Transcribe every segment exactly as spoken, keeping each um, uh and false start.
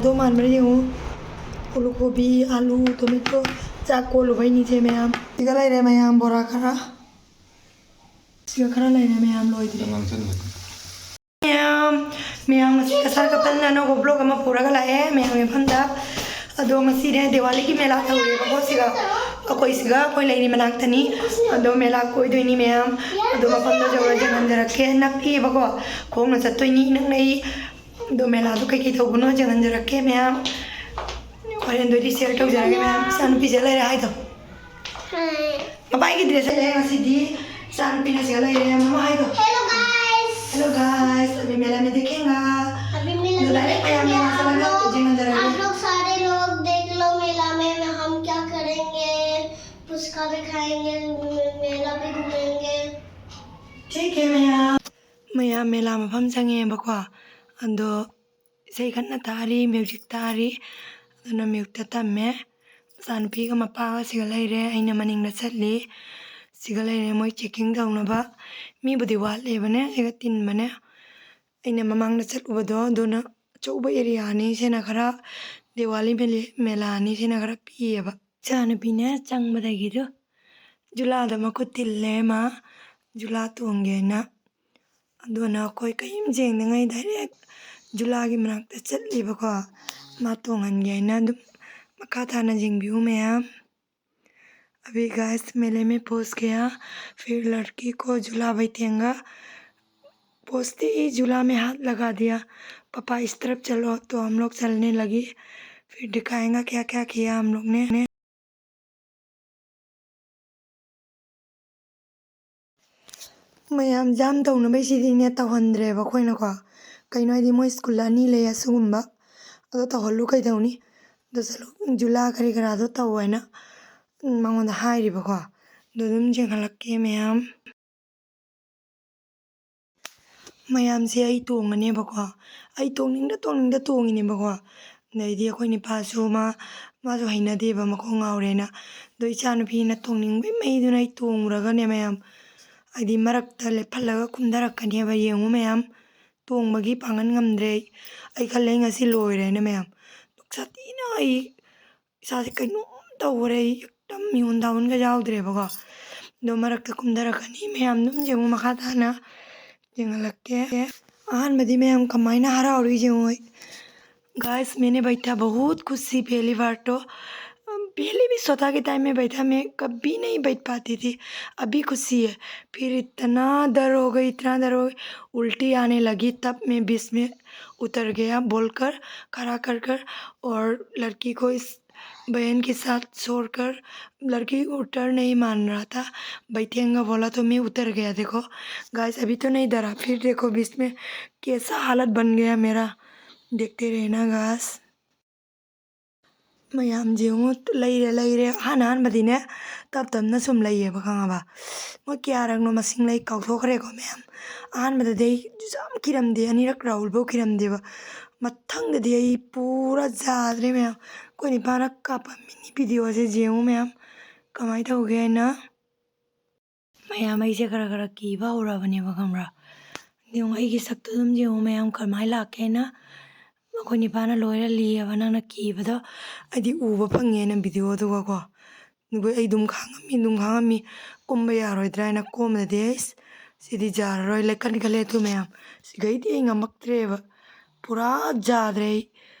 ꯑꯗꯣ ꯃꯥꯟꯕ꯭ꯔꯥ ꯌꯦꯡꯉꯨ꯫ ꯑꯂꯨ, ꯀꯣꯕꯤ, ꯑꯂꯨ, ꯇꯣꯃꯦꯇꯣ, ꯆꯥꯛ ꯀꯣꯜꯂꯨꯕꯩꯅꯤꯁꯦ ꯃꯌꯥꯝ꯫ ꯁꯤꯒ ꯂꯩꯔꯦ ꯃꯌꯥꯝ ꯕꯣꯔꯥ ꯈꯔ꯫ ꯁꯤꯒ ꯈꯔ ꯂꯩꯔꯦ ꯃꯌꯥꯝ, ꯂꯣꯏꯗ꯭ꯔꯤ꯫ ꯃꯌꯥꯝ, ꯃꯌꯥꯝ ꯉꯁꯤ ꯀꯁꯥꯔ ꯀꯇꯟꯅ ꯑꯅꯧꯕ vlog ꯑꯃ ꯄꯨꯔꯒ ꯂꯥꯛꯑꯦ ꯃꯌꯥꯝꯒꯤ ꯃꯐꯝꯗ꯫ ꯑꯗꯣ ꯉꯁꯤꯅꯦ ꯗꯤꯋꯥꯂꯤꯒꯤ ꯃꯦꯂꯥ ꯇꯧꯔꯦꯕꯀꯣ ꯁꯤꯒ꯫ ꯑꯩꯈꯣꯏ ꯁꯤꯒ ꯑꯩꯈꯣꯏ ꯂꯩꯔꯤ ꯃꯅꯥꯛꯇꯅꯤ꯫ ꯑꯗꯣ ꯃꯦꯂꯥ ꯀꯣꯏꯗꯣꯏꯅꯤ ꯃꯌꯥꯝ꯫ ꯑꯗꯣ ꯃꯐꯝꯗꯣ ꯌꯧꯔ ꯌꯦꯡꯍꯟꯖꯔꯛꯀꯦ꯫ ꯅꯛꯏꯕꯀꯣ, ꯈꯣꯡꯅ ꯆꯠꯇꯣꯏꯅꯤ, ꯅꯛꯅꯩ꯫ ꯑꯗꯣ ꯃꯦꯂꯥꯗꯣ ꯀꯩꯀꯩ ꯇꯧꯕꯅꯣ ꯌꯦꯡꯍꯟꯖꯔꯛꯀꯦ ꯃꯌꯥꯝ꯫ ꯍꯣꯔꯦꯟꯗꯣꯏꯗꯤ share ꯇꯧꯖꯔꯒꯦ ꯃꯌꯥꯝ꯫ ꯏꯆꯥꯅꯨꯄꯤꯁꯦ ꯂꯩꯔꯦ ꯍꯥꯏꯗꯣ꯫ ꯃꯄꯥꯒꯤ dress ꯂꯩꯔꯦ ꯉꯁꯤꯗꯤ꯫ ꯏꯆꯥꯅꯨꯄꯤꯅ ꯁꯤꯗ ꯂꯩꯔꯦ꯫ ꯃꯃꯥ ꯍꯥꯏꯗꯣ꯫ Hello guys. Hello guys. अभी मेला में देखेंगा। अभी मेला तो में direct देखेंगे। मया मेला आप चला लोग, गया, तुझे नजर आ गया। आप लोग सारे लोग देख लो मेला में हम क्या करेंगे। पुचका भी खाएंगे, मे-, मेला भी घूमेंगे। ठीक है मया। ꯃꯌꯥꯝ ꯃꯦꯂꯥ ꯃꯐꯝ ꯆꯪꯉꯦꯕꯀꯣ꯫ ꯑꯗꯣ ꯏꯁꯩ ꯀꯟꯅ ꯊꯥꯔꯤ, music ꯊꯥꯔꯤ꯫ ꯑꯗꯨꯅ mute ꯇ ꯊꯝꯃꯦ꯫ ꯃꯆꯥꯅꯨꯄꯤꯒ ꯃꯄꯥꯒ ꯁꯤꯒ ꯂꯩꯔꯦ, ꯑꯩꯅ ꯃꯅꯤꯡꯗ ꯆꯠꯂꯤ꯫ ꯁꯤꯒ ꯂꯩꯔꯦ ꯃꯣꯏ checking ꯇꯧꯅꯕ꯫ ꯃꯤꯕꯨꯗꯤ ꯋꯥꯠꯂꯦꯕꯅꯦ, ꯁꯤꯒ ꯇꯤꯟꯕꯅꯦ꯫ ꯑꯩꯅ ꯃꯃꯥꯡꯗ ꯆꯠꯂꯨꯕꯗꯣ ꯑꯗꯨꯅ ꯑꯆꯧꯕ area ꯅꯤ, ꯁꯤꯅ ꯈꯔ ꯗꯤꯋꯥꯂꯤ ꯃꯦꯂꯦ-, ꯃꯦꯂꯥꯅꯤ, ꯁꯤꯅ ꯈꯔ ꯄꯤꯛꯑꯦꯕ꯫ ꯏꯆꯥꯅꯨꯄꯤꯅꯦ ꯆꯪꯕꯗꯒꯤꯗꯨ ꯖꯨꯂꯥꯗ ꯃꯈꯨꯠ ꯊꯤꯜꯂꯦ ꯃꯥ, ꯖꯨꯂꯥ ꯇꯣꯡꯒꯦꯅ꯫ ꯑꯗꯨꯅ ꯑꯩꯈꯣꯏ ꯀꯔꯤꯝ ꯌꯦꯡꯗꯉꯩ direct ꯖꯨꯂꯥꯒꯤ ꯃꯅꯥꯛꯇ ꯆꯠꯂꯤꯕꯀꯣ, ꯃꯥ ꯇꯣꯡꯍꯟꯒꯦ ꯍꯥꯏꯅ꯫ ꯑꯗꯨꯝ ꯃꯈꯥ ꯇꯥꯅ ꯌꯦꯡꯕꯤꯌꯨ ꯃꯌꯥꯝ꯫ अभी guys मेले में पहुंच गया, फिर लड़की को झूला बैठेंगा। पहुंचते ही झूला में हाथ लगा दिया, पापा इस तरफ चलो, तो हम लोग चलने लगे। फिर दिखाएंगा क्या क्या किया हम लोग ने। ꯃꯌꯥꯝ ꯖꯥꯝ ꯇꯧꯅꯕꯩꯁꯤꯗꯤꯅꯦ ꯇꯧꯍꯟꯗ꯭ꯔꯦꯕ ꯑꯩꯈꯣꯏꯅꯀꯣ꯫ ꯀꯩꯅꯣ ꯍꯥꯏꯗꯤ ꯃꯣꯏ school ꯑꯅꯤ ꯂꯩ ꯑꯁꯤꯒꯨꯝꯕ, ꯑꯗꯣ ꯇꯧꯍꯜꯂꯨ ꯀꯩꯗꯧꯅꯤ꯫ ꯑꯗꯣ ꯆꯠꯂꯨ, ꯖꯨꯂꯥ ꯀꯔꯤ ꯀꯔꯥꯗꯣ ꯇꯧ ꯍꯥꯏꯅ ꯃꯉꯣꯟꯗ ꯍꯥꯏꯔꯤꯕꯀꯣ꯫ ꯑꯗꯣ ꯑꯗꯨꯝ ꯌꯦꯡꯍꯜꯂꯛꯀꯦ ꯃꯌꯥꯝ꯫ ꯃꯌꯥꯝꯁꯦ ꯑꯩ ꯇꯣꯡꯉꯅꯦꯕꯀꯣ꯫ ꯑꯩ ꯇꯣꯡꯅꯤꯡꯗ ꯇꯣꯡꯅꯤꯡꯗ ꯇꯣꯡꯉꯤꯅꯦꯕꯀꯣ꯫ ꯑꯗꯩꯗꯤ ꯑꯩꯈꯣꯏ ꯅꯤꯄꯥꯁꯨ ꯃꯥ, ꯃꯥꯁꯨ ꯍꯩꯅꯗꯦꯕ, ꯃꯈꯣꯡ ꯉꯥꯎꯔꯦꯅ꯫ ꯑꯗꯣ ꯏꯆꯥꯅꯨꯄꯤꯅ ꯇꯣꯡꯅꯤꯡꯕꯩ ꯃꯩꯗꯨꯅ ꯑꯩ ꯇꯣꯡꯉꯨꯔꯒꯅꯦ ꯃꯌꯥꯝ, ꯍꯥꯏꯗꯤ ꯃꯔꯛꯇ ꯂꯦꯞꯍꯜꯂꯒ ꯀꯨꯝꯊꯔꯛꯀꯅꯦꯕ꯫ ꯌꯦꯡꯉꯨ ꯃꯌꯥꯝ, ꯇꯣꯡꯕꯒꯤ ꯄꯥꯡꯒꯜ ꯉꯝꯗ꯭ꯔꯦ ꯑꯩ꯫ ꯑꯩ ꯈꯜꯂꯦ ꯑꯩ ꯉꯁꯤ ꯂꯣꯏꯔꯦꯅ ꯃꯌꯥꯝ꯫ ꯗꯨꯛ ꯁꯥꯊꯤꯅ ꯑꯩ ꯏꯁꯥꯁꯦ ꯀꯩꯅꯣꯝ ꯇꯧꯈ꯭ꯔꯦ꯫ ꯑꯩ ꯍꯦꯛꯇ ꯃꯤꯍꯨꯟ ꯊꯥꯍꯨꯟꯒ ꯌꯥꯎꯗ꯭ꯔꯦꯕꯀꯣ꯫ ꯑꯗꯣ ꯃꯔꯛꯇ ꯀꯨꯝꯊꯔꯛꯀꯅꯤ꯫ ꯃꯌꯥꯝ ꯑꯗꯨꯝ ꯌꯦꯡꯉꯨ, ꯃꯈꯥ ꯇꯥꯅ ꯌꯦꯡꯍꯜꯂꯛꯀꯦ꯫ ꯑꯍꯥꯟꯕꯗꯤ ꯃꯌꯥꯝ ꯀꯃꯥꯏꯅ ꯍꯔꯥꯎꯔꯤ ꯌꯦꯡꯉꯨ꯫ गाइस, मैंने बैठा बहुत खुशी पहली बार तो। पहले भी सोता के टाइम में बैठा, मैं कभी नहीं बैठ पाती थी। अभी खुशी है। फिर इतना डर हो गई, इतना डर हो गई, उल्टी आने लगी। तब मैं बीच में उतर गया बोलकर, खड़ा कर कर, और लड़की को इस बहन के साथ छोड़कर, लड़की उतर नहीं मान रहा था। बैठेंगा बोला तो मैं उतर गया। देखो गाइस, अभी तो नहीं डरा, फिर देखो बीच में कैसा हालत बन गया मेरा। देखते रहना गाइस। ꯃꯌꯥꯝ ꯌꯦꯡꯉꯨ, ꯂꯩꯔꯦ, ꯂꯩꯔꯦ꯫ ꯑꯍꯥꯟ ꯑꯍꯥꯟꯕꯗꯤꯅꯦ, ꯇꯞ ꯇꯞꯅ ꯁꯨꯝ ꯂꯩꯌꯦꯕ, ꯈꯪꯉꯕ? ꯃꯣꯏ ꯀꯌꯥꯔꯛꯅꯣ ꯃꯁꯤꯡ ꯂꯩ ꯀꯥꯎꯊꯣꯛꯈ꯭ꯔꯦꯀꯣ ꯃꯌꯥꯝ꯫ ꯑꯍꯥꯟꯕꯗꯗꯤ ꯑꯩ ꯌꯥꯝ ꯀꯤꯔꯝꯗꯦ, ꯑꯅꯤꯔꯛ ꯔꯥꯍꯨꯜꯐꯧ ꯀꯤꯔꯝꯗꯦꯕ꯫ ꯃꯊꯪꯗꯗꯤ ꯑꯩ ꯄꯨꯔꯥ ꯌꯥꯗ꯭ꯔꯦ ꯃꯌꯥꯝ꯫ ꯑꯩꯈꯣꯏ ꯅꯤꯄꯥꯅ ꯀꯥꯞꯄꯝꯃꯤꯅꯤ ꯚꯤꯗꯤꯑꯣꯁꯦ, ꯌꯦꯡꯉꯨ ꯃꯌꯥꯝ ꯀꯃꯥꯏꯅ ꯇꯧꯒꯦ ꯍꯥꯏꯅ꯫ ꯃꯌꯥꯝ, ꯑꯩꯁꯦ ꯈꯔ ꯈꯔ ꯀꯤꯕ ꯍꯧꯔꯕꯅꯦꯕ, ꯈꯪꯕ꯭ꯔꯥ? ꯌꯦꯡꯉꯨ, ꯑꯩꯒꯤ ꯁꯛꯇꯨ ꯑꯗꯨꯝ ꯌꯦꯡꯉꯨ ꯃꯌꯥꯝ, ꯀꯃꯥꯏꯅ ꯂꯥꯛꯀꯦꯅ꯫ ꯑꯩꯈꯣꯏ ꯅꯤꯄꯥꯅ ꯂꯣꯏꯔ ꯂꯤꯌꯦꯕ, ꯅꯪꯅ ꯀꯤꯕꯗꯣ꯫ ꯑꯩꯗꯤ ꯎꯕ ꯐꯪꯉꯦꯅ ꯚꯤꯗꯤꯑꯣꯗꯨꯒꯀꯣ꯫ ꯑꯗꯨꯒ ꯑꯩ ꯑꯗꯨꯝ ꯈꯥꯡꯉꯝꯃꯤ, ꯑꯗꯨꯝ ꯈꯥꯡꯉꯝꯃꯤ꯫ ꯀꯨꯝꯕ ꯌꯥꯔꯣꯏꯗ꯭ꯔꯥ ꯍꯥꯏꯅ ꯀꯣꯝꯕꯗꯗꯤ, "ꯑꯩꯁ, ꯁꯤꯗꯤ ꯌꯥꯔꯔꯣꯏ, ꯂꯩꯈꯠ ꯈꯠꯂꯦ ꯑꯗꯨ ꯃꯌꯥꯝ꯫ ꯁꯤꯈꯩꯗꯤ ꯑꯩ ꯉꯝꯃꯛꯇ꯭ꯔꯦꯕ꯫ ꯄꯨꯔꯥ ꯌꯥꯗ꯭ꯔꯦ ꯑꯩ꯫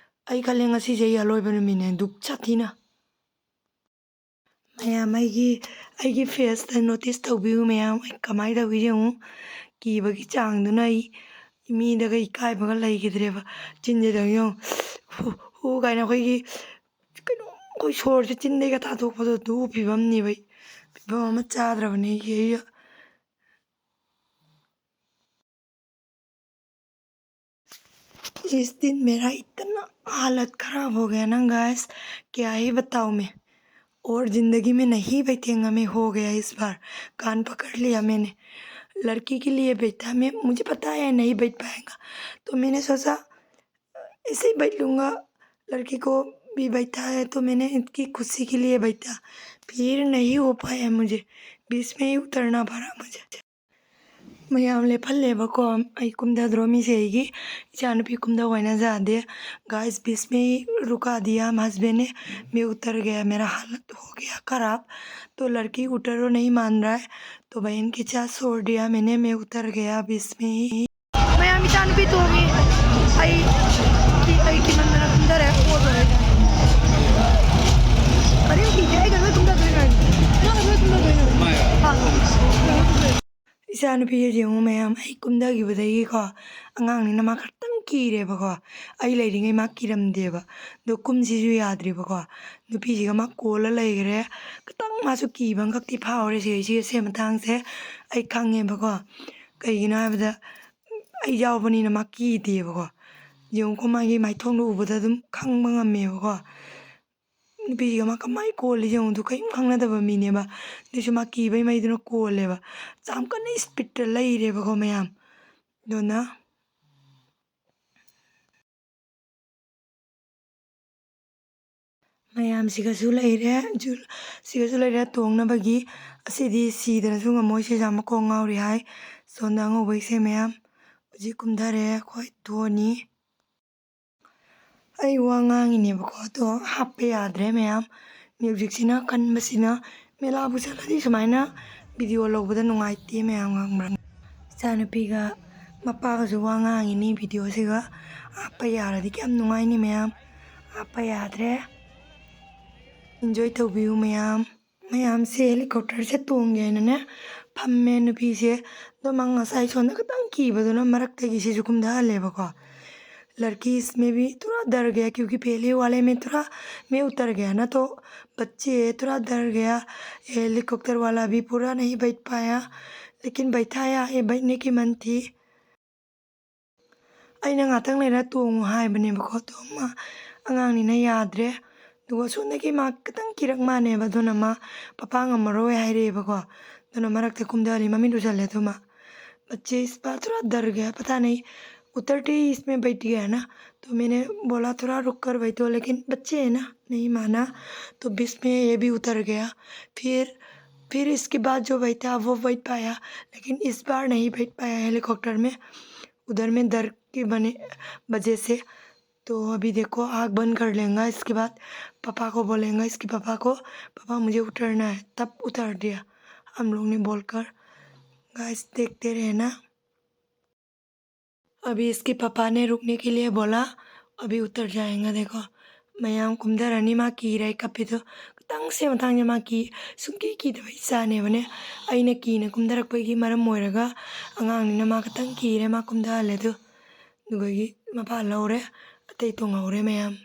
ꯑꯩ ꯈꯜꯂꯦ ꯉꯁꯤꯁꯦ ꯑꯩ ꯑꯂꯣꯏꯕ ꯅꯨꯃꯤꯠꯅꯦ, ꯗꯨꯛ ꯁꯥꯊꯤꯅ"꯫ ꯃꯌꯥꯝ, ꯑꯩꯒꯤ, ꯑꯩꯒꯤ ꯐꯦꯁꯇ ꯅꯣꯇꯤꯁ ꯇꯧꯕꯤꯌꯨ ꯃꯌꯥꯝ, ꯑꯩ ꯀꯃꯥꯏꯅ ꯇꯧꯒꯦ ꯌꯦꯡꯉꯨ꯫ ꯀꯤꯕꯒꯤ ꯆꯥꯡꯗꯨꯅ ꯑꯩ ꯃꯤꯗꯒ ꯏꯀꯥꯏꯕꯒ ꯂꯩꯈꯤꯗ꯭ꯔꯦꯕ꯫ ꯆꯤꯟꯁꯤꯗ ꯌꯦꯡꯉꯨ, "ꯍꯨ, ꯍꯨ" ꯀꯥꯏꯅ ꯑꯩꯈꯣꯏꯒꯤ ꯀꯩꯅꯣ, ꯑꯩꯈꯣꯏ ꯁꯣꯔꯁꯦ ꯆꯤꯟꯗꯩꯒ ꯊꯥꯗꯣꯛꯄꯗꯣ, ꯑꯗꯨ ꯐꯤꯕꯝꯅꯦꯕ ꯑꯩ꯫ ꯐꯤꯕꯝ ꯑꯃ ꯆꯥꯗ꯭ꯔꯕꯅꯦ ꯑꯩꯒꯤ, ꯑꯩ꯫ इस दिन मेरा इतना हालत खराब हो गया ना गाइस, क्या ही बताऊँ मैं। और जिंदगी में नहीं बैठेंगा मैं, हो गया इस बार, कान पकड़ लिया मैंने। लड़की के लिए बैठा मैं, मुझे पता है नहीं बैठ पाएगा, तो मैंने सोचा ऐसे ही बैठ लूँगा, लड़की को भी बैठा है, तो मैंने इनकी खुशी के लिए बैठा। फिर नहीं हो पाया मुझे, बीच में ही उतरना पड़ा मुझे। ꯃꯌꯥꯝ ꯂꯦꯞꯍꯜꯂꯦꯕꯀꯣ꯫ ꯑꯩ ꯀꯨꯝꯊꯗ꯭ꯔꯣ ꯃꯤꯁꯦ ꯑꯩꯒꯤ ꯏꯆꯥꯅꯨꯄꯤ ꯀꯨꯝꯊꯧ ꯍꯥꯏꯅ ꯌꯥꯗꯦ꯫ गाइस, बीच में ही रुका दिया हम हस्बैंड ने। मैं उतर गया, मेरा हालत हो गया खराब। तो लड़की उतर रो नहीं मान रहा है, तो बहन के साथ छोड़ दिया मैंने, मैं उतर गया बीच में ही। ꯃꯌꯥꯝ ꯏꯆꯥꯅꯨꯄꯤ ꯇꯣꯡꯉꯤ꯫ ꯑꯩ ꯀꯤ-, ꯑꯩ ꯀꯤꯃꯟꯗꯅ ꯀꯨꯝꯊꯔꯦ꯫ ꯑꯣ, ꯂꯣꯏꯔꯦ꯫ ꯀꯔꯤꯝ ꯀꯤꯗꯦ꯫ ꯑꯩ ꯀꯩꯗꯧꯕꯩ ꯀꯨꯝꯊꯗꯣꯏꯅꯣ ꯍꯥꯏꯅꯣ? ꯅꯪ ꯀꯩꯗꯧꯕꯩ ꯀꯨꯝꯊꯗꯣꯏꯅꯣ? ꯍꯥ? ꯏꯆꯥꯅꯨꯄꯤꯁꯦ ꯌꯦꯡꯉꯨ ꯃꯌꯥꯝ, ꯑꯩ ꯀꯨꯝꯊꯈꯤꯕꯗꯒꯤꯀꯣ, ꯑꯉꯥꯡꯅꯤꯅ ꯃꯥ ꯈꯛꯇꯪ ꯀꯤꯔꯦꯕꯀꯣ꯫ ꯑꯩ ꯂꯩꯔꯤꯉꯩ ꯃꯥ ꯀꯤꯔꯝꯗꯦꯕ꯫ ꯑꯗꯣ ꯀꯨꯝꯁꯤꯁꯨ ꯌꯥꯗ꯭ꯔꯤꯕꯀꯣ꯫ ꯅꯨꯄꯤꯁꯤꯒ ꯃꯥ ꯀꯣꯜꯂ ꯂꯩꯈ꯭ꯔꯦ꯫ ꯈꯤꯇꯪ ꯃꯥꯁꯨ ꯀꯤꯕ ꯑꯃꯈꯛꯇꯤ ꯐꯥꯎꯔꯦ ꯁꯤ, ꯁꯤ, ꯁꯤ ꯃꯇꯥꯡꯁꯦ ꯑꯩ ꯈꯪꯉꯦꯕꯀꯣ꯫ ꯀꯩꯒꯤꯅꯣ ꯍꯥꯏꯕꯗ ꯑꯩ ꯌꯥꯎꯕꯅꯤꯅ ꯃꯥ ꯀꯤꯗꯦꯕꯀꯣ꯫ ꯌꯦꯡꯉꯨꯀꯣ, ꯃꯥꯒꯤ ꯃꯥꯏꯊꯣꯡꯗꯣ ꯎꯕꯗ ꯑꯗꯨꯝ ꯈꯪꯕ ꯉꯝꯃꯦꯕꯀꯣ꯫ ꯅꯨꯄꯤꯁꯤꯒ ꯃꯥ ꯀꯃꯥꯏ ꯀꯣꯜꯂꯤ ꯌꯦꯡꯉꯨ, ꯑꯗꯨ ꯀꯔꯤꯝ ꯈꯪꯅꯗꯕ ꯃꯤꯅꯦꯕ꯫ ꯑꯗꯨꯏꯁꯨ ꯃꯥ ꯀꯤꯕꯩ ꯃꯩꯗꯨꯅ ꯀꯣꯜꯂꯦꯕ꯫ ꯌꯥꯝ ꯀꯟꯅ ꯏꯁꯄꯤꯠꯇ ꯂꯩꯔꯦꯕꯀꯣ ꯃꯌꯥꯝ꯫ ꯑꯗꯨꯅ ꯃꯌꯥꯝꯁꯤꯒꯁꯨ ꯂꯩꯔꯦ, ꯖꯨ-, ꯁꯤꯒꯁꯨ ꯂꯩꯔꯦ ꯇꯣꯡꯅꯕꯒꯤ꯫ ꯑꯁꯤꯗꯤ ꯁꯤꯗꯅꯁꯨ ꯉꯝꯃꯣꯏ, ꯁꯤꯁꯦ ꯌꯥꯝ ꯃꯀꯣꯛ ꯉꯥꯎꯔꯤ ꯍꯥꯏ꯫ ꯁꯣꯝꯗ ꯑꯉꯧꯕ ꯏꯆꯦ ꯃꯌꯥꯝ ꯍꯧꯖꯤꯛ ꯀꯨꯝꯊꯔꯦ, ꯑꯩꯈꯣꯏ ꯇꯣꯡꯉꯤ꯫ ꯑꯩ ꯋꯥ ꯉꯥꯡꯉꯤꯅꯦꯕꯀꯣ, ꯑꯗꯣ ꯍꯥꯞꯄ ꯌꯥꯗ꯭ꯔꯦ ꯃꯌꯥꯝ꯫ ꯃ꯭ꯌꯨꯖꯤꯛꯁꯤꯅ ꯀꯟꯕꯁꯤꯅ, ꯃꯦꯂꯥꯕꯨ ꯆꯠꯂꯗꯤ ꯁꯨꯃꯥꯏꯅ ꯚꯤꯗꯤꯑꯣ ꯂꯧꯕꯗ ꯅꯨꯡꯉꯥꯏꯇꯦ ꯃꯌꯥꯝ, ꯈꯪꯕ꯭ꯔꯥ? ꯏꯆꯥꯅꯨꯄꯤꯒ ꯃꯄꯥꯒꯁꯨ ꯋꯥ ꯉꯥꯡꯉꯤꯅꯤ ꯚꯤꯗꯤꯑꯣꯁꯤꯒ꯫ ꯍꯥꯞꯄ ꯌꯥꯔꯗꯤ ꯀꯌꯥꯝ ꯅꯨꯡꯉꯥꯏꯅꯤ ꯃꯌꯥꯝ꯫ ꯍꯥꯞꯄ ꯌꯥꯗ꯭ꯔꯦ꯫ ꯏꯟꯖꯣꯏ ꯇꯧꯕꯤꯌꯨ ꯃꯌꯥꯝ꯫ ꯃꯌꯥꯝꯁꯦ ꯍꯦꯂꯤꯀꯣꯞꯇꯔꯁꯦ ꯇꯣꯡꯒꯦ ꯍꯥꯏꯅꯅꯦ ꯐꯝꯃꯦ ꯅꯨꯄꯤꯁꯦ꯫ ꯑꯗꯣ ꯃꯥ ꯉꯁꯥꯏ ꯁꯣꯝꯗ ꯈꯤꯇꯪ ꯀꯤꯕꯗꯨꯅ ꯃꯔꯛꯇꯒꯤ ꯁꯤꯁꯨ ꯀꯨꯝꯊꯍꯜꯂꯦꯕꯀꯣ꯫ लड़की इसमें भी थोड़ा डर गया, क्योंकि पहले वाले में थोड़ा मैं उतर गया ना, तो बच्चे थोड़ा डर गया। हेलीकॉप्टर वाला भी पूरा नहीं बैठ पाया, लेकिन बैठाया है, बैठने की मन थी। ꯑꯩꯅ ꯉꯥꯛꯇꯪ ꯂꯩꯔ ꯇꯣꯡꯉꯨ ꯍꯥꯏꯕꯅꯦꯕꯀꯣ, ꯑꯗꯣ ꯃꯥ ꯑꯉꯥꯡꯅꯤꯅ ꯌꯥꯗ꯭ꯔꯦ꯫ ꯑꯗꯨꯒ ꯁꯣꯝꯗꯒꯤ ꯃꯥ ꯈꯤꯇꯪ ꯀꯤꯔꯛ ꯃꯥꯟꯅꯦꯕ, ꯑꯗꯨꯅ ꯃꯥ ꯄꯄꯥ ꯉꯝꯃꯔꯣꯏ ꯍꯥꯏꯔꯛꯑꯦꯕꯀꯣ꯫ ꯑꯗꯨꯅ ꯃꯔꯛꯇ ꯀꯨꯝꯊꯍꯜꯂꯤ, ꯃꯃꯤꯠ ꯎꯁꯜꯂꯦ꯫ ꯑꯗꯨ ꯃꯥ, "बच्चे इस बार थोड़ा डर गया, पता नहीं उतरते ही इसमें बैठ गया ना, तो मैंने बोला थोड़ा रुक कर बैठो, लेकिन बच्चे हैं ना, नहीं माना, तो बीच में ये भी उतर गया।" फिर फिर इसके बाद जो बैठा वो बैठ पाया, लेकिन इस बार नहीं बैठ पाया हेलीकॉप्टर में। उधर में डर की बने वजह से। तो अभी देखो, आँख बंद कर लेगा। इसके बाद पापा को बोलेगा, इसके पापा को, "पापा, मुझे उतरना है।" तब उतर दिया हम लोग ने बोलकर। गाइस, देखते रहे ना। अभी इसके पापा ने रुकने के लिए बोला, अभी उतर जाएगा। देखो, ꯃꯌꯥꯝ ꯀꯨꯝꯊꯔꯅꯤ꯫ ꯃꯥ ꯀꯤꯔꯦ, ꯀꯞꯄꯤꯗꯣ꯫ ꯈꯤꯇꯪꯁꯦ ꯃꯇꯥꯡꯁꯦ ꯃꯥ ꯀꯤ, ꯁꯨꯡꯀꯤ ꯀꯤꯗꯕ ꯏꯆꯥꯅꯦꯕꯅꯦ꯫ ꯑꯩꯅ ꯀꯤꯅ ꯀꯨꯝꯊꯔꯛꯄꯒꯤ ꯃꯔꯝ ꯑꯣꯏꯔꯒ ꯑꯉꯥꯡꯅꯤꯅ ꯃꯥ ꯈꯤꯇꯪ ꯀꯤꯔꯦ, ꯃꯥ ꯀꯨꯝꯊꯍꯜꯂꯦ꯫ ꯑꯗꯨ ꯑꯗꯨꯒꯤ ꯃꯄꯥ ꯂꯧꯔꯦ, ꯑꯇꯩ ꯇꯣꯡꯍꯧꯔꯦ ꯃꯌꯥꯝ꯫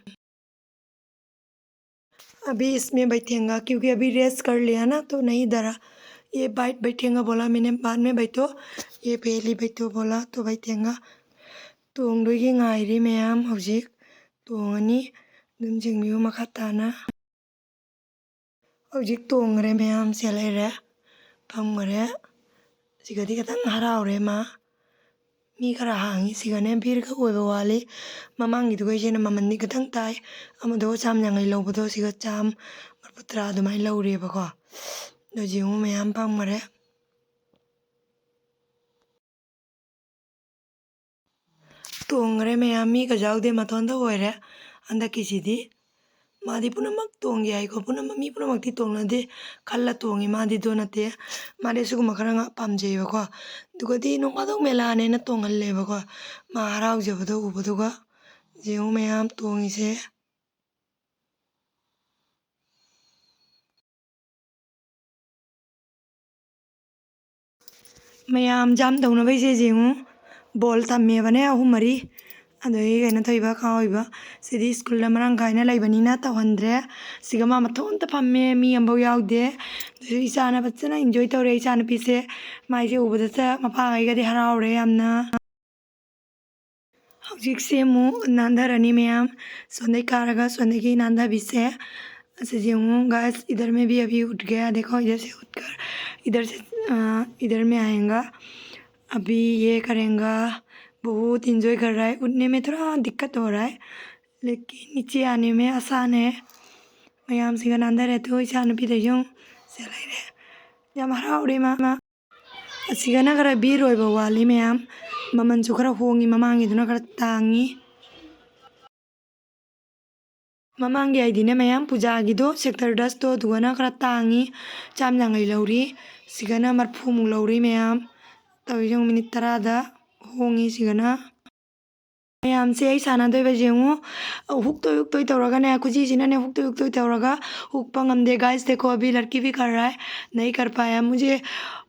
अभी इसमें बैठेगा, क्योंकि अभी रेस्ट कर लिया ना, तो नहीं डरा। ये बाइट बैठेगा बोला मैंने, बाद में बैठो, ये पहली बैठो बोला, तो बैठेगा꯫ ꯇꯣꯡꯗꯣꯏꯒꯤ ꯉꯥꯏꯔꯤ ꯃꯌꯥꯝ꯫ ꯍꯧꯖꯤꯛ ꯇꯣꯡꯉꯅꯤ꯫ ꯑꯗꯨꯝ ꯌꯦꯡꯕꯤꯌꯨ ꯃꯈꯥ ꯇꯥꯅ꯫ ꯍꯧꯖꯤꯛ ꯇꯣꯡꯈ꯭ꯔꯦ ꯃꯌꯥꯝ꯫ ꯁꯦ ꯂꯩꯔꯦ, ꯐꯝꯈ꯭ꯔꯦ꯫ ꯁꯤꯒꯗꯤ ꯈꯤꯇꯪ ꯍꯔꯥꯎꯔꯦ ꯃꯥ꯫ ꯃꯤ ꯈꯔ ꯍꯥꯡꯉꯤ꯫ ꯁꯤꯒꯅꯦ ꯚꯤꯔꯒ ꯑꯣꯏꯕ ꯋꯥꯠꯂꯤ꯫ ꯃꯃꯥꯡꯒꯤꯗꯨꯒꯩꯁꯤꯅ ꯃꯃꯟꯗꯤ ꯈꯤꯇꯪ ꯇꯥꯏ꯫ ꯑꯃꯗꯣ ꯆꯥꯝ ꯌꯥꯡꯈꯩ ꯂꯧꯕꯗꯣ ꯁꯤꯒ ꯆꯥꯝ ꯃꯔꯤꯐꯨ ꯇꯔꯥ ꯑꯗꯨꯃꯥꯏꯅ ꯂꯧꯔꯦꯕꯀꯣ꯫ ꯑꯗꯣ ꯌꯦꯡꯉꯨ ꯃꯌꯥꯝ ꯐꯝꯈ꯭ꯔꯦ꯫ ꯇꯣꯡꯈ꯭ꯔꯦ ꯃꯌꯥꯝ, ꯃꯤꯒ ꯌꯥꯎꯗꯦ, ꯃꯊꯣꯟꯗ ꯑꯣꯏꯔꯦ ꯍꯟꯗꯛꯀꯤꯁꯤꯗꯤ꯫ ꯃꯥꯗꯤ ꯄꯨꯝꯅꯃꯛ ꯇꯣꯡꯒꯦ ꯍꯥꯏꯀꯣ, ꯄꯨꯝꯅꯃꯛ, ꯃꯤ ꯄꯨꯝꯅꯃꯛꯇꯤ ꯇꯣꯡꯅꯗꯦ, ꯈꯜꯂ ꯇꯣꯡꯉꯤ꯫ ꯃꯥꯗꯤ ꯑꯗꯨ ꯅꯠꯇꯦ, ꯃꯥꯗꯤ ꯁꯤꯒꯨꯝꯕ ꯈꯔ ꯉꯥꯛ ꯄꯥꯝꯖꯩꯑꯕꯀꯣ꯫ ꯑꯗꯨꯒꯗꯤ ꯅꯣꯡ ꯐꯥꯗꯣꯛ ꯃꯦꯂꯥꯅꯦꯅ ꯇꯣꯡꯍꯜꯂꯦꯕꯀꯣ꯫ ꯃꯥ ꯍꯔꯥꯎꯖꯕꯗꯣ ꯎꯕꯗꯨꯒ꯫ ꯌꯦꯡꯉꯨ ꯃꯌꯥꯝ ꯇꯣꯡꯉꯤꯁꯦ꯫ ꯃꯌꯥꯝ ꯖꯥꯝ ꯇꯧꯅꯕꯩꯁꯦ ꯌꯦꯡꯉꯨ, ꯕꯣꯜ ꯊꯝꯃꯦꯕꯅꯦ ꯑꯍꯨꯝ ꯃꯔꯤ꯫ ꯑꯗꯒꯤ ꯀꯩꯅꯣ ꯇꯧꯔꯤꯕ, ꯀꯥꯎꯔꯤꯕ꯫ ꯁꯤꯗꯤ ꯁ꯭ꯀꯨꯜꯗ ꯃꯔꯥꯡ ꯀꯥꯏꯅ ꯂꯩꯕꯅꯤꯅ ꯇꯧꯍꯟꯗ꯭ꯔꯦ꯫ ꯁꯤꯒ ꯃꯥ ꯃꯊꯣꯟꯇ ꯐꯝꯃꯦ, ꯃꯤ ꯑꯃꯐꯥꯎ ꯌꯥꯎꯗꯦ꯫ ꯑꯗꯨꯁꯨ ꯏꯆꯥꯅ ꯐꯖꯅ ꯏꯟꯖꯣꯏ ꯇꯧꯔꯦ, ꯏꯆꯥꯅꯨꯄꯤꯁꯦ꯫ ꯃꯥꯏꯁꯦ ꯎꯕꯗꯇ ꯃꯄꯥꯈꯩꯒꯗꯤ ꯍꯔꯥꯎꯔꯦ ꯌꯥꯝꯅ꯫ ꯍꯧꯖꯤꯛꯁꯦ ꯑꯃꯨꯛ ꯅꯥꯟꯊꯔꯅꯤ ꯃꯌꯥꯝ꯫ ꯁꯣꯟꯗꯩ ꯀꯥꯔꯒ ꯁꯣꯟꯗꯒꯤ ꯅꯥꯟꯊꯕꯤꯁꯦ꯫ ꯑꯁꯤꯁꯦ ꯌꯦꯡꯉꯨ guys, इधर में भी अभी उठ गया, देखो इधर से उठकर, इधर से, अ, इधर में आएगा। अभी ये करेगा, बहुत इंजॉय कर रहा है। उठने में थोड़ा दिक्कत हो रहा है, लेकिन नीचे आने में आसान है꯫ ꯃꯌꯥꯝꯁꯤꯒ ꯅꯥꯟꯊꯔꯦ꯫ ꯑꯗꯣ ꯏꯆꯥꯅꯨꯄꯤꯗ ꯌꯦꯡꯉꯨ, ꯁꯦ ꯂꯩꯔꯦ꯫ ꯌꯥꯝ ꯍꯔꯥꯎꯔꯦ ꯃꯥ꯫ ꯑꯁꯤꯒꯅ ꯈꯔ ꯕꯤꯔ ꯑꯣꯏꯕ ꯋꯥꯠꯂꯤ ꯃꯌꯥꯝ꯫ ꯃꯃꯜꯁꯨ ꯈꯔ ꯍꯣꯡꯉꯤ, ꯃꯃꯥꯡꯒꯤꯗꯨꯅ ꯈꯔ ꯇꯥꯡꯉꯤ꯫ ꯃꯃꯥꯡꯒꯤ ꯑꯥꯏꯗꯤꯅ ꯃꯌꯥꯝ ꯄꯨꯖꯥꯒꯤꯗꯣ, ꯁꯦꯛꯇꯔ ꯗꯁꯇꯣ, ꯑꯗꯨꯒꯅ ꯈꯔ ꯇꯥꯡꯉꯤ, ꯆꯥꯝ ꯌꯥꯡꯈꯩ ꯂꯧꯔꯤ꯫ ꯁꯤꯒꯅ ꯃꯔꯐꯨꯃꯨꯛ ꯂꯧꯔꯤ ꯃꯌꯥꯝ꯫ ꯇꯧꯔꯤꯁꯦ ꯌꯦꯡꯉꯨ, ꯃꯤꯅꯤꯠ ꯇꯔꯥꯗ ꯍꯣꯡꯉꯤ ꯁꯤꯒꯅ꯫ ꯃꯌꯥꯝꯁꯦ ꯑꯩ ꯁꯥꯟꯅꯗꯣꯏꯕꯁꯦ ꯌꯦꯡꯉꯨ, ꯍꯨꯛꯇꯣꯏ ꯍꯨꯛꯇꯣꯏ ꯇꯧꯔꯒꯅꯦ, ꯈꯨꯖꯤꯁꯤꯅꯅꯦ ꯍꯨꯛꯇꯣꯏ ꯍꯨꯛꯇꯣꯏ ꯇꯧꯔꯒ ꯍꯨꯛꯄ ꯉꯝꯗꯦ꯫ Guys, देखो, अभी लड़की भी कर रहा है, नहीं कर पाया। मुझे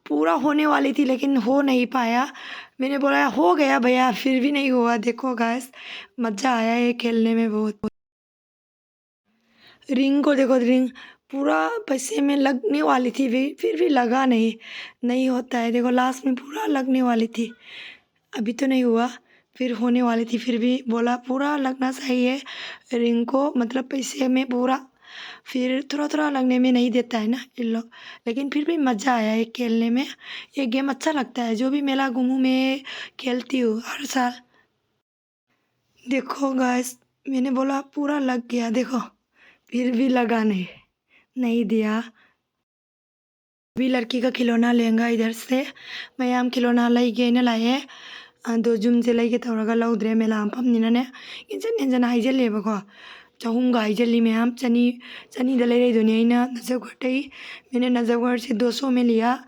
पूरा होने वाली थी, लेकिन हो नहीं पाया। मैंने बोला, "हो गया भैया," फिर भी नहीं हुआ। देखो guys, मज़ा आया ये खेलने में बहुत। रिंग को देखो, रिंग पूरा पैसे में लगने वाली थी, फिर, फिर भी लगा नहीं, नहीं होता है। देखो, लास्ट में पूरा लगने वाली थी, अभी तो नहीं हुआ, फिर होने वाली थी, फिर भी बोला, "पूरा लगना चाहिए रिंग को, मतलब पैसे में पूरा।" फिर थोड़ा, थोड़ा लगने में नहीं देता है ना इन लोग, लेकिन फिर भी मज़ा आया है खेलने में। ये गेम अच्छा लगता है, जो भी मेला घूमूँ, मैं खेलती हूँ हर साल। देखो guys, मैंने बोला पूरा लग गया, देखो, फिर भी लगा नहीं, नहीं दिया। अभी लड़की का खिलौना लेंगा इधर से। ꯃꯌꯥꯝ, ꯈꯤꯂꯣꯅꯥ ꯂꯩꯒꯦꯅ ꯂꯥꯛꯑꯦ꯫ ꯑꯗꯣ ꯌꯨꯝꯁꯦ ꯂꯩꯒꯦ ꯇꯧꯔꯒ ꯂꯧꯗ꯭ꯔꯦ, ꯃꯦꯂꯥ ꯃꯐꯝꯅꯤꯅꯅꯦ꯫ ꯍꯦꯟꯖꯟ ꯍꯦꯟꯖꯟꯅ ꯍꯥꯏꯖꯜꯂꯦꯕꯀꯣ꯫ ꯆꯍꯨꯝꯒ ꯍꯥꯏꯖꯜꯂꯤ ꯃꯌꯥꯝ, ꯆꯅꯤ, ꯆꯅꯤꯗ ꯂꯩꯔꯛꯏꯗꯨꯅꯦ ꯑꯩꯅ ꯅꯖꯐꯒꯔꯗꯒꯤ꯫ मैंने नजफगढ़ से दो सौ में लिया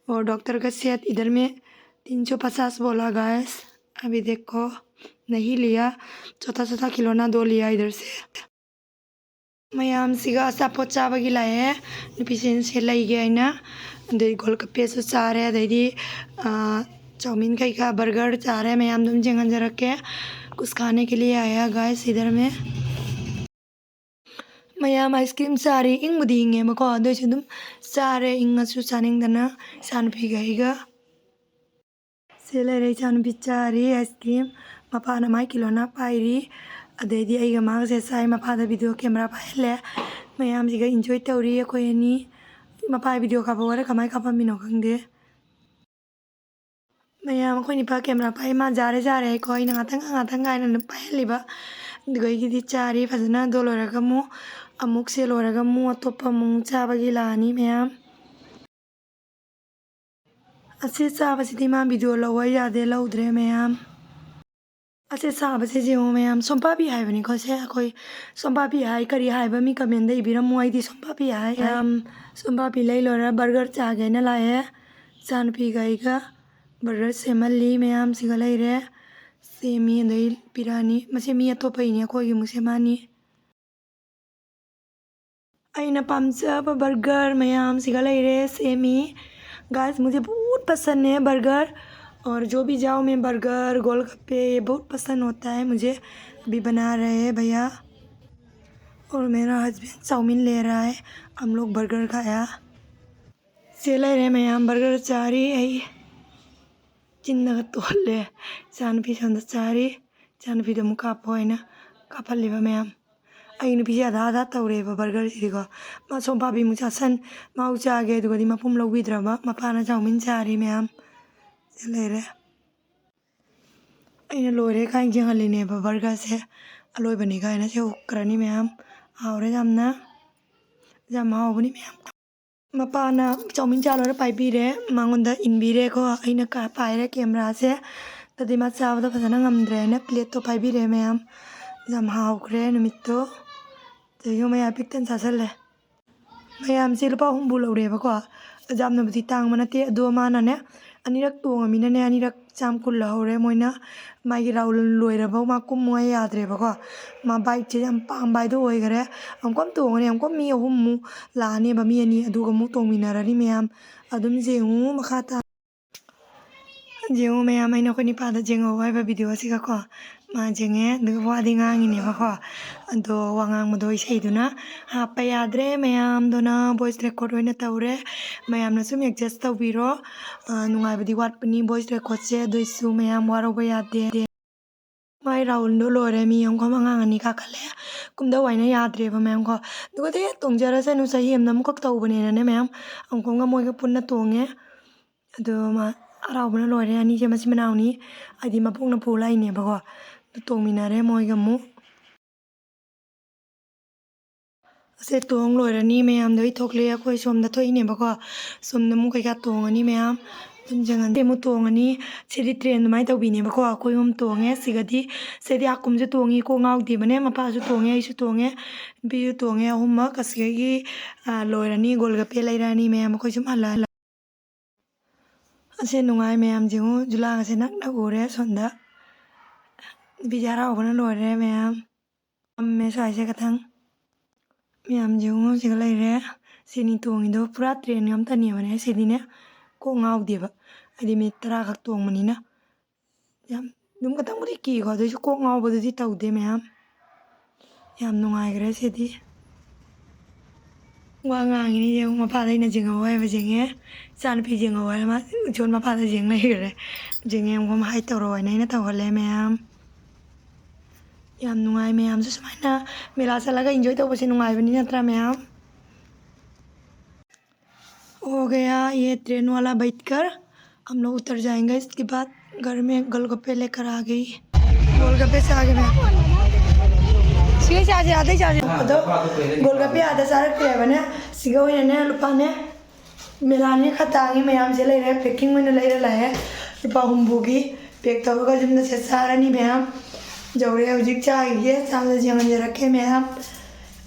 और डॉक्टर का सेट इधर में तीन सौ पचास बोला guys। अभी देखो, नहीं लिया, छोटा छोटा खिलौना दो लिया इधर से। ꯃꯌꯥꯝꯁꯤꯒ ꯑꯆꯥꯄꯣꯠ ꯆꯥꯕꯒꯤ ꯂꯥꯛꯑꯦ꯫ ꯅꯨꯄꯤꯁꯤꯡꯁꯦ ꯂꯩꯒꯦ ꯍꯥꯏꯅ꯫ ꯑꯗꯩ ꯒꯣꯜꯒꯞꯄꯦꯁꯨ ꯆꯥꯔꯦ, ꯑꯗꯩꯗꯤ, ꯑꯥ, ꯆꯧꯃꯤꯟ ꯀꯩꯀꯥ, ꯕꯔꯒꯔ ꯆꯥꯔꯦ꯫ ꯃꯌꯥꯝꯗꯣ ꯑꯗꯨꯝ ꯌꯦꯡꯍꯟꯖꯔꯛꯀꯦ꯫ कुछ खाने के लिए आया guys इधर में। ꯃꯌꯥꯝ ꯑꯥꯏꯁ ꯀ꯭ꯔꯤꯝ ꯆꯥꯔꯤ꯫ ꯏꯪꯕꯨꯗꯤ ꯏꯪꯉꯦꯕꯀꯣ, ꯑꯗꯨ ꯑꯣꯏꯁꯨ ꯑꯗꯨꯝ ꯆꯥꯔꯦ, ꯏꯪꯉꯁꯨ ꯆꯥꯅꯤꯡꯗꯅ, ꯏꯆꯥꯅꯨꯄꯤꯒ ꯑꯩꯒ꯫ ꯁꯦ ꯂꯩꯔꯦ ꯏꯆꯥꯅꯨꯄꯤ ꯆꯥꯔꯤ ꯑꯥꯏꯁ ꯀ꯭ꯔꯤꯝ꯫ ꯃꯄꯥꯅ ꯃꯥꯏ ꯈꯤꯂꯣꯅꯥ ꯄꯥꯏꯔꯤ꯫ ꯑꯗꯩꯗꯤ ꯑꯩꯒ ꯃꯥꯒꯁꯦ ꯆꯥꯏ꯫ ꯃꯄꯥꯗ ꯚꯤꯗꯤꯑꯣ ꯀꯦꯃꯦꯔꯥ ꯄꯥꯏꯍꯜꯂꯦ꯫ ꯃꯌꯥꯝꯁꯤꯒ ꯏꯟꯖꯣꯏ ꯇꯧꯔꯤ ꯑꯩꯈꯣꯏ ꯑꯅꯤ꯫ ꯃꯄꯥ ꯚꯤꯗꯤꯑꯣ ꯀꯥꯞꯄꯛꯑꯣꯔ ꯀꯃꯥꯏ ꯀꯥꯞꯄꯝꯃꯤꯅꯣ ꯈꯪꯗꯦ꯫ ꯃꯌꯥꯝ, ꯑꯩꯈꯣꯏ ꯅꯤꯄꯥ ꯀꯦꯃꯦꯔꯥ ꯄꯥꯏ꯫ ꯃꯥ ꯖꯥꯔꯦ ꯖꯥꯔꯦ ꯍꯥꯏꯀꯣ, ꯑꯩꯅ ꯉꯥꯛꯇꯪ ꯉꯥꯛꯇꯪ ꯉꯥꯏꯅ ꯑꯗꯨꯝ ꯄꯥꯏꯍꯜꯂꯤꯕ꯫ ꯑꯗꯨꯒ ꯑꯩꯒꯤꯗꯤ ꯆꯥꯔꯤ ꯐꯖꯅ꯫ ꯑꯗꯣ ꯂꯣꯏꯔꯒ ꯑꯃꯨꯛ, ꯑꯃꯨꯛ ꯁꯦ ꯂꯣꯏꯔꯒ ꯑꯃꯨꯛ ꯑꯇꯣꯞꯄ ꯑꯃꯨꯛ ꯆꯥꯕꯒꯤ ꯂꯥꯛꯑꯅꯤ ꯃꯌꯥꯝ꯫ ꯑꯁꯤ ꯆꯥꯕꯁꯤꯗꯤ ꯃꯥ video ꯂꯧꯕ ꯌꯥꯗꯦ, ꯂꯧꯗ꯭ꯔꯦ ꯃꯌꯥꯝ꯫ ꯑꯁꯤ ꯆꯥꯕꯁꯦ ꯌꯦꯡꯉꯣ ꯃꯌꯥꯝ, ꯁꯣꯝꯄꯥꯕꯤ ꯍꯥꯏꯕꯅꯤꯀꯣ ꯁꯦ꯫ ꯑꯩꯈꯣꯏ ꯁꯣꯝꯄꯥꯕꯤ ꯍꯥꯏ, ꯀꯔꯤ ꯍꯥꯏꯕ ꯃꯤ comment ꯏꯕꯤꯔꯝꯃꯣ, ꯑꯩꯗꯤ ꯁꯣꯝꯄꯥꯕꯤ ꯍꯥꯏ꯫ ꯃꯌꯥꯝ, ꯁꯣꯝꯄꯥꯕꯤ ꯂꯩ ꯂꯣꯏꯔ burger ꯆꯥꯒꯦꯅ ꯂꯥꯛꯑꯦ꯫ ꯏꯆꯥꯅꯨꯄꯤꯒ ꯑꯩꯒ burger ꯁꯦꯝꯍꯜꯂꯤ ꯃꯌꯥꯝ꯫ ꯁꯤꯒ ꯂꯩꯔꯦ, ꯁꯦꯝꯃꯤ, ꯑꯗꯩ ꯄꯤꯔꯛꯑꯅꯤ꯫ ꯃꯁꯤ ꯃꯤ ꯑꯇꯣꯞꯄꯒꯤꯅꯤ, ꯑꯩꯈꯣꯏꯒꯤ ꯑꯃꯨꯛ ꯁꯦꯝꯃꯛꯑꯅꯤ꯫ ꯑꯩꯅ ꯄꯥꯝꯖꯕ burger ꯃꯌꯥꯝꯁꯤꯒ ꯂꯩꯔꯦ, ꯁꯦꯝꯃꯤ꯫ Guys, मुझे बहुत पसंद है burger, और जो भी जाओ मैं burger, गोलगप्पे, ये बहुत पसंद होता है मुझे। अभी बना रहे हैं भैया, और मेरा husband चाउमीन ले रहा है, हम लोग burger खाया꯫ ꯁꯦ ꯂꯩꯔꯦ ꯃꯌꯥꯝ, burger ꯆꯥꯔꯤ ꯑꯩ꯫ ꯆꯤꯟꯗꯒ ꯇꯣꯜꯂꯦ꯫ ꯏꯆꯥꯅꯨꯄꯤ ꯁꯣꯝꯗ ꯆꯥꯔꯤ꯫ ꯏꯆꯥꯅꯨꯄꯤꯗꯣ ꯑꯃꯨꯛ ꯀꯥꯞꯄꯣ ꯍꯥꯏꯅ ꯀꯥꯞꯍꯜꯂꯤꯕ ꯃꯌꯥꯝ꯫ ꯑꯩ ꯅꯨꯄꯤꯁꯦ ꯑꯗꯥ ꯑꯗꯥ ꯇꯧꯔꯦꯕ burger ꯁꯤꯗꯤꯀꯣ꯫ ꯃꯥ ꯁꯣꯝꯄꯥꯕꯤ ꯑꯃꯨꯛ ꯆꯥꯁꯟ, ꯃꯥ ꯑꯃꯨꯛ ꯆꯥꯒꯦ, ꯑꯗꯨꯒꯗꯤ ꯃꯄꯨꯝ ꯂꯧꯕꯤꯗ꯭ꯔꯕ꯫ ꯃꯄꯥꯅ ꯆꯥꯎꯃꯤꯟ ꯆꯥꯔꯤ ꯃꯌꯥꯝ꯫ ꯁꯤ ꯂꯩꯔꯦ꯫ ꯑꯩꯅ ꯂꯣꯏꯔꯦ ꯀꯥꯏꯅ ꯌꯦꯡꯍꯜꯂꯤꯅꯦꯕ burger ꯁꯦ꯫ ꯑꯂꯣꯏꯕꯅꯤ ꯀꯥꯏꯅ ꯁꯤ ꯎꯈ꯭ꯔꯅꯤ ꯃꯌꯥꯝ꯫ ꯍꯥꯎꯔꯦ ꯌꯥꯝꯅ꯫ ꯌꯥꯝ ꯍꯥꯎꯕꯅꯤ ꯃꯌꯥꯝ꯫ ꯃꯄꯥꯅ ꯆꯥꯎꯃꯤꯟ ꯆꯥ ꯂꯣꯏꯔ ꯄꯥꯏꯕꯤꯔꯦ, ꯃꯉꯣꯟꯗ ꯏꯟꯕꯤꯔꯦꯀꯣ꯫ ꯑꯩꯅ ꯀꯥ-, ꯄꯥꯏꯔꯦ camera ꯁꯦ꯫ ꯑꯗꯨꯗꯤ ꯃꯥ ꯆꯥꯕꯗ ꯐꯖꯅ ꯉꯝꯗ꯭ꯔꯦꯅ plate ꯇꯣ ꯄꯥꯏꯕꯤꯔꯦ ꯃꯌꯥꯝ꯫ ꯌꯥꯝ ꯍꯥꯎꯈ꯭ꯔꯦ ꯅꯨꯃꯤꯠꯇꯣ꯫ ꯑꯗꯒꯤ ꯃꯌꯥꯝ ꯄꯤꯛꯇꯟ ꯆꯥꯁꯜꯂꯦ꯫ ꯃꯌꯥꯝꯁꯦ ꯂꯨꯄꯥ ꯍꯨꯝꯐꯨ ꯂꯧꯔꯦꯕꯀꯣ꯫ ꯌꯥꯝꯅꯕꯨꯗꯤ ꯇꯥꯡꯕ ꯅꯠꯇꯦ, ꯑꯗꯣ ꯃꯥꯅꯅꯦ ꯑꯅꯤꯔꯛ ꯇꯣꯡꯉꯃꯤꯅꯅꯦ ꯑꯅꯤꯔꯛ ꯆꯥꯝ ꯀꯨꯟ ꯂꯧꯍꯧꯔꯦ ꯃꯣꯏꯅ꯫ ꯃꯥꯒꯤ round ꯂꯣꯏꯔꯕꯧ ꯃꯥ ꯀꯨꯝꯃꯣ ꯌꯥꯗ꯭ꯔꯦꯕꯀꯣ꯫ ꯃꯥ bike ꯁꯦ ꯌꯥꯝ ꯄꯥꯝꯕ ꯍꯥꯏꯗꯣ ꯑꯣꯏꯈꯔꯦ꯫ ꯑꯃꯨꯛꯀ ꯑꯃ ꯇꯣꯡꯉꯅꯤ, ꯑꯃꯨꯛꯀ ꯃꯤ ꯑꯍꯨꯝꯃꯨꯛ ꯂꯥꯛꯑꯅꯦꯕ, ꯃꯤ ꯑꯅꯤ, ꯑꯗꯨꯒ ꯑꯃꯨꯛ ꯇꯣꯡꯃꯤꯟꯅꯔꯅꯤ ꯃꯌꯥꯝ꯫ ꯑꯗꯨꯝ ꯌꯦꯡꯉꯨ ꯃꯈꯥ ꯇꯥ-, ꯌꯦꯡꯉꯨ ꯃꯌꯥꯝ, ꯑꯩꯅ ꯑꯩꯈꯣꯏ ꯅꯤꯄꯥꯗ ꯌꯦꯡꯍꯧ ꯍꯥꯏꯕ video ꯑꯁꯤꯒꯀꯣ꯫ ꯃꯥ ꯌꯦꯡꯉꯦ, ꯑꯗꯨꯒ ꯋꯥꯗꯤ ꯉꯥꯡꯉꯤꯅꯦꯕꯀꯣ꯫ ꯑꯗꯣ ꯋꯥ ꯉꯥꯡꯕꯗꯣ ꯏꯁꯩꯗꯨꯅ ꯍꯥꯞꯄ ꯌꯥꯗ꯭ꯔꯦ ꯃꯌꯥꯝꯗꯨꯅ voice record ꯑꯣꯏꯅ ꯇꯧꯔꯦ꯫ ꯃꯌꯥꯝꯅ ꯁꯨꯝ adjust ꯇꯧꯕꯤꯔꯣ꯫ ꯑ, ꯅꯨꯡꯉꯥꯏꯕꯗꯤ ꯋꯥꯠꯄꯅꯤ voice record ꯁꯦ, ꯑꯗꯨꯏꯁꯨ ꯃꯌꯥꯝ ꯋꯥꯔꯧꯕ ꯌꯥꯗꯦ꯫ ꯃꯥꯏ round ꯗꯣ ꯂꯣꯏꯔꯦ, ꯃꯤ ꯑꯃꯨꯛꯀ ꯑꯉꯥꯡ ꯑꯅꯤ ꯀꯥꯈꯠꯂꯦ꯫ ꯀꯨꯝꯗꯧ ꯍꯥꯏꯅ ꯌꯥꯗ꯭ꯔꯦꯕ ꯃꯌꯥꯝ ꯀꯣ꯫ ꯑꯗꯨꯒꯗꯤ ꯇꯣꯡꯖꯔꯁꯅꯨ, ꯆꯍꯤ ꯑꯃꯗ ꯑꯃꯨꯛꯈꯛ ꯇꯧꯕꯅꯦꯅꯅꯦ ꯃꯌꯥꯝ ꯑꯃꯨꯛꯀ ꯑꯃꯨꯛꯀ ꯃꯣꯏꯒ ꯄꯨꯟꯅ ꯇꯣꯡꯉꯦ꯫ ꯑꯗꯨ ꯃꯥ ꯍꯔꯥꯎꯕꯅ ꯂꯣꯏꯔꯦ꯫ ꯑꯅꯤꯁꯦ ꯃꯆꯤꯟ ꯃꯅꯥꯎꯅꯤ, ꯍꯥꯏꯗꯤ ꯃꯄꯣꯛꯅ ꯄꯨ ꯂꯥꯛꯏꯅꯦꯕꯀꯣ꯫ ꯑꯗꯨ ꯇꯣꯡꯃꯤꯟꯅꯔꯦ ꯃꯣꯏꯒ ꯑꯃꯨꯛ꯫ ꯑꯁꯦ ꯇꯣꯡ ꯂꯣꯏꯔꯅꯤ, ꯃꯌꯥꯝꯗꯣ ꯑꯩ ꯊꯣꯛꯂꯛꯑꯦ꯫ ꯑꯩꯈꯣꯏ ꯁꯣꯝꯗ ꯊꯣꯛꯏꯅꯦꯕꯀꯣ, ꯁꯣꯝꯗ ꯑꯃꯨꯛ ꯀꯩꯀꯥ ꯇꯣꯡꯉꯅꯤ ꯃꯌꯥꯝ꯫ ꯌꯦꯡꯉꯟꯗꯦ ꯑꯃꯨꯛ ꯇꯣꯡꯉꯅꯤ꯫ ꯁꯤꯗꯤ train ꯑꯗꯨꯃꯥꯏꯅ ꯇꯧꯕꯤꯅꯦꯕꯀꯣ꯫ ꯑꯩꯈꯣꯏ ꯑꯍꯨꯝ ꯇꯣꯡꯉꯦ꯫ ꯁꯤꯒꯗꯤ ꯁꯤꯗꯤ ꯑꯥ ꯀꯨꯝꯁꯨ ꯇꯣꯡꯉꯤ, ꯀꯣꯛ ꯉꯥꯎꯗꯦꯕꯅꯦ꯫ ꯃꯄꯥꯁꯨ ꯇꯣꯡꯉꯦ, ꯑꯩꯁꯨ ꯇꯣꯡꯉꯦ, ꯅꯨꯄꯤꯁꯨ ꯇꯣꯡꯉꯦ꯫ ꯑꯍꯨꯝꯃꯛ ꯑꯁꯤꯗꯒꯤ, ꯑ, ꯂꯣꯏꯔꯅꯤ꯫ ꯒꯣꯜꯒꯄꯦ ꯂꯩꯔꯛꯑꯅꯤ ꯃꯌꯥꯝ꯫ ꯑꯩꯈꯣꯏ ꯁꯨꯝ ꯍꯜꯂ ꯍꯜꯂ꯫ ꯑꯁꯦ ꯅꯨꯡꯉꯥꯏ ꯃꯌꯥꯝ꯫ ꯌꯦꯡꯉꯨ, ꯖꯨꯂꯥꯒꯁꯦ ꯅꯛꯅ ꯎꯔꯦ꯫ ꯁꯣꯝꯗ ꯅꯨꯄꯤꯁꯦ ꯍꯔꯥꯎꯕꯅ ꯂꯣꯏꯔꯦ ꯃꯌꯥꯝ꯫ ꯐꯝꯃꯦ ꯁ꯭ꯋꯥꯏꯁꯦ ꯈꯇꯪ꯫ ꯃꯌꯥꯝ ꯌꯦꯡꯉꯨ, ꯁꯤꯒ ꯂꯩꯔꯦ꯫ ꯁꯤꯅꯤ ꯇꯣꯡꯉꯤꯗꯣ ꯄꯨꯔꯥ train ꯑꯝꯇꯅꯦꯕꯅꯦ꯫ ꯁꯤꯗꯤꯅꯦ ꯀꯣꯛ ꯉꯥꯎꯗꯦꯕ꯫ ꯍꯥꯏꯗꯤ minute ꯇꯔꯥ ꯈꯛ ꯇꯣꯡꯕꯅꯤꯅ꯫ ꯌꯥꯝ ꯑꯗꯨꯝ ꯈꯇꯪꯕꯨꯗꯤ ꯀꯤꯀꯣ, ꯑꯗꯨꯏꯁꯨ ꯀꯣꯛ ꯉꯥꯎꯕꯗꯨꯗꯤ ꯇꯧꯗꯦ ꯃꯌꯥꯝ꯫ ꯌꯥꯝ ꯅꯨꯡꯉꯥꯏꯈ꯭ꯔꯦ ꯁꯤꯗꯤ꯫ ꯋꯥ ꯉꯥꯡꯉꯤꯅꯤ ꯌꯦꯡꯉꯨ, ꯃꯄꯥꯗ ꯑꯩꯅ ꯌꯦꯡꯍꯧ ꯍꯥꯏꯕ ꯌꯦꯡꯉꯦ꯫ ꯏꯆꯥꯅꯨꯄꯤ ꯌꯦꯡꯍꯧ ꯍꯥꯏꯔ ꯃꯥ ꯏꯆꯣꯟ ꯃꯄꯥꯗ ꯌꯦꯡ ꯂꯩꯈ꯭ꯔꯦ꯫ ꯌꯦꯡꯉꯦ ꯌꯦꯡꯉꯨ, ꯍꯥꯏ ꯇꯧꯔꯣ ꯍꯥꯏꯅ ꯑꯩꯅ ꯇꯧꯍꯜꯂꯦ ꯃꯌꯥꯝ꯫ ꯌꯥꯝ ꯅꯨꯡꯉꯥꯏ ꯃꯌꯥꯝꯁꯨ ꯁꯨꯃꯥꯏꯅ ꯃꯦꯂꯥ ꯆꯠꯂꯒ enjoy ꯇꯧꯕꯁꯦ ꯅꯨꯡꯉꯥꯏꯕꯅꯤ ꯅꯠꯇ꯭ꯔꯥ ꯃꯌꯥꯝ? हो गया ये train वाला बैठकर। हम लोग उतर जाएंगे। इसके बाद घर में गोलगप्पे लेकर आ गई। गोलगप्पे से आगे मैं ꯁꯤꯒꯩ ꯆꯥꯁꯦ, ꯑꯗꯩ ꯆꯥꯁꯦ꯫ ꯑꯗꯣ ꯒꯣꯜꯒꯞꯄꯦ ꯑꯥꯗ ꯆꯥꯔꯛꯇꯦ ꯍꯥꯏꯕꯅꯦ꯫ ꯁꯤꯒ ꯑꯣꯏꯅꯅꯦ ꯂꯨꯄꯥꯅꯦ, ꯃꯦꯂꯥꯅꯦ ꯈꯔ ꯇꯥꯡꯉꯤ ꯃꯌꯥꯝꯁꯦ ꯂꯩꯔꯦ꯫ Packing ꯑꯣꯏꯅ ꯂꯩꯔ ꯂꯥꯛꯑꯦ꯫ ꯂꯨꯄꯥ ꯍꯨꯝꯐꯨꯒꯤ pack ꯇꯧꯔꯒ ꯌꯨꯝꯗ ꯁꯦ ꯆꯥꯔꯅꯤ ꯃꯌꯥꯝ꯫ ꯌꯧꯔꯦ ꯍꯧꯖꯤꯛ ꯆꯥꯈꯤꯒꯦ꯫ ꯆꯥꯕꯗ ꯌꯦꯡꯍꯟꯖꯔꯛꯀꯦ ꯃꯌꯥꯝ꯫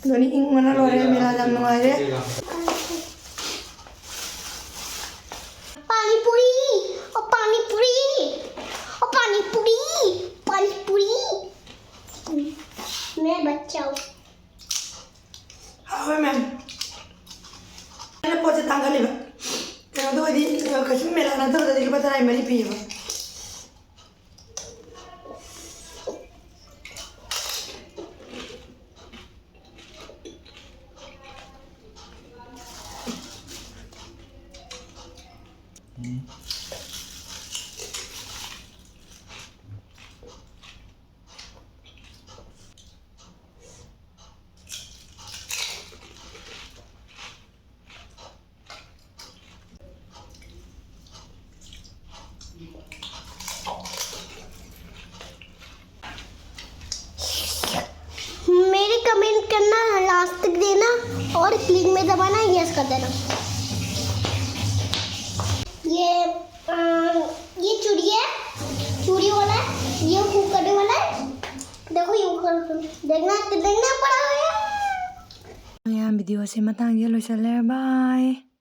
ꯑꯗꯨꯅꯤ ꯏꯪꯕꯅ ꯂꯣꯏꯔꯦ꯫ ꯃꯦꯂꯥ ꯌꯥꯝ ꯅꯨꯡꯉꯥꯏꯔꯦ꯫ पानी पूरी, ओ पानी पूरी, ओ पानी पूरी, पानी पूरी। मैं बच्चा हूँ। ꯍꯥꯎꯋꯦ ꯃꯦꯝ꯫ ꯑꯩꯅ ꯄꯣꯠꯁꯦ ꯇꯥꯡꯈꯠꯂꯤꯕ꯫ ꯀꯩꯅꯣꯗ ꯑꯣꯏꯗꯤ, ꯑ, ꯀꯩꯁꯨꯝ ꯃꯦꯂꯥ ꯅꯠꯇꯕꯗꯗꯤ ꯂꯨꯄꯥ ꯇꯔꯥ ꯃꯔꯤ ꯄꯤꯌꯦꯕ꯫ मेरे कमेंट करना, लास्ट तक देना और क्लिक में दबाना, यस कर देना। ये ये चूड़ी है, चूड़ी वाला है, ये हुक करने वाला है। देखो, ये हुक कर, देखना, देखना पड़ा है। ꯃꯌꯥꯝ, video ꯁꯦ ꯃꯇꯥꯡꯁꯤꯗ ꯂꯣꯏꯁꯜꯂꯦ꯫ Bye꯫